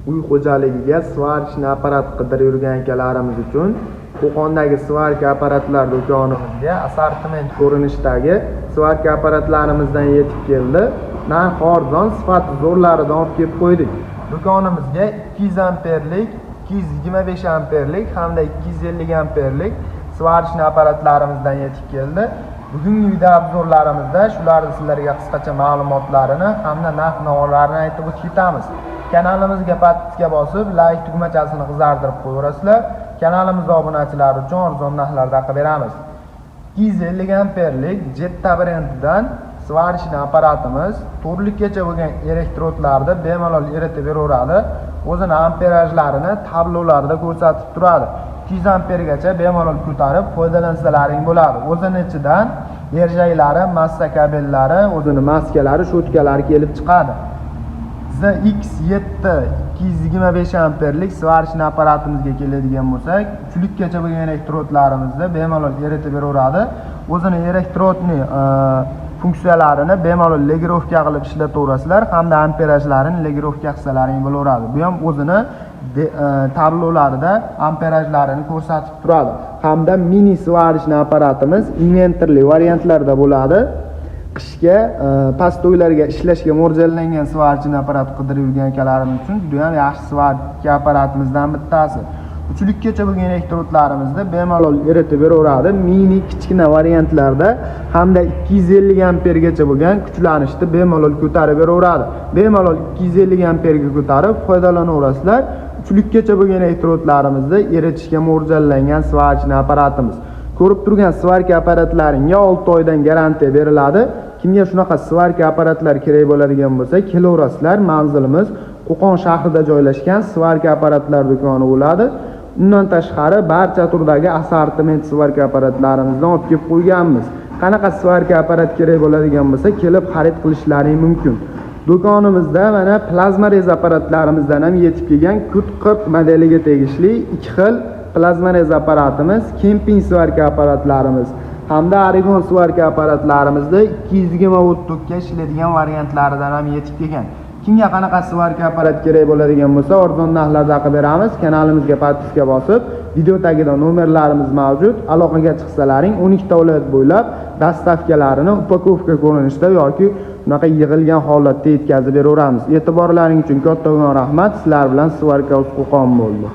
Uy xo'jaligiga сварочный apparat qidirib yurgan akalarimiz uchun Qo'qondagi svarka apparatlar do'konimizga assortiment ko'rinishdagi svarka apparatlarimizdan yetib keldi. Narxi arzon, sifati zo'rlaridan olib kelib qo'ydik. Do'konimizga 200 amperlik, 225 amperlik hamda 250 amperlik сварочный apparatlarimizdan yetib keldi. Bugungi video обзор larimizda shularni sizlarga qisqacha ma'lumotlarini hamda narx navolarini aytib o'tib ketamiz. Kanalimizga подписка bosib, layk tugmachasini qizartirib qo'yaverasizlar. Kanalimiz obunachilari uchun arzon narxlarda qilib beramiz. 250 amperlik Jetta brendidan сварочный apparatimiz to'rtlikkacha bo'lgan elektrodlarni bemalol eritib beraveradi. O'zini amperajlarini tablolarda ko'rsatib turadi. 200 ampergacha bemalol ko'tarib foydalansalaring bo'ladi. O'zini ichidan держак lari, massa kabellari, o'zini maskalari, щётка lari kelib chiqadi. ZX7 225 amperlik сварочный apparatimizga keladigan bo'lsak, uchlikkacha bo'lgan elektrodlarimizni bemalol eritib beraveradi. O'zini электронный funksiyalarini bemalol регулировка qilib ishlataverasizlar hamda amperajlarini регулировка qilsalaring bo'laveradi. Bu ham o'zini tablolarida amperajlarini ko'rsatib turadi. Hamda mini сварочный apparatimiz invertorli variantlarda bo'ladi. Qishga past uylarga ishlashga mo'ljallangan сварочный apparat qidirib yurgan akalarimiz uchun juda ham yaxshi svarka apparatimizdan bittasi. Uchlikkacha bo'lgan elektrodlarimizni bemalol eritib beraveradi. Mini, kichkina variantlarda hamda 250 ampergacha bo'lgan kuchlanishni bemalol ko'tarib beraveradi. Bemalol 250 amperga ko'tarib foydalanaverasizlar. Uchlikkacha bo'lgan elektrodlarimizni eritishga mo'ljallangan сварочный apparatimiz. Ko'rib turgan svarka apparatlaringga 6 oydan garantiya beriladi. Kimga shunaqa svarka apparatlar kerak bo'ladigan bo'lsa, kelaverasizlar. Manzilimiz Qo'qon shahrida joylashgan svarka apparatlar do'koni bo'ladi. Undan tashqari barcha turdagi assortiment svarka apparatlarimizdan olib kelib qo'yganmiz. Qanaqa svarka apparat kerak bo'ladigan bo'lsa, kelib xarid qilishlaring mumkin. Do'konimizda mana плазморез apparatlarimizdan ham yetib kelgan Kut 40 modeliga tegishli ikki xil плазморез apparatimiz, kemping svarka apparatlarimiz hamda Oregon svarka apparatlarimizda 220 volt tokka ishlaydigan variantlaridan ham yetib kelgan. Kimga qanaqa svarka apparat kerak bo'ladigan bo'lsa, arzon narxlarda qilib beramiz. Kanalimizga подписка bosib, video tagida nomerlarimiz mavjud. Aloqaga chiqsalaring, 12 ta viloyat bo'ylab доставка larini упаковка ko'rinishida yoki shunaqa yig'ilgan holatda yetkazib beraveramiz. E'tiborlaring uchun kattakon rahmat. Sizlar bilan Svarka Qo'qon bo'ldi.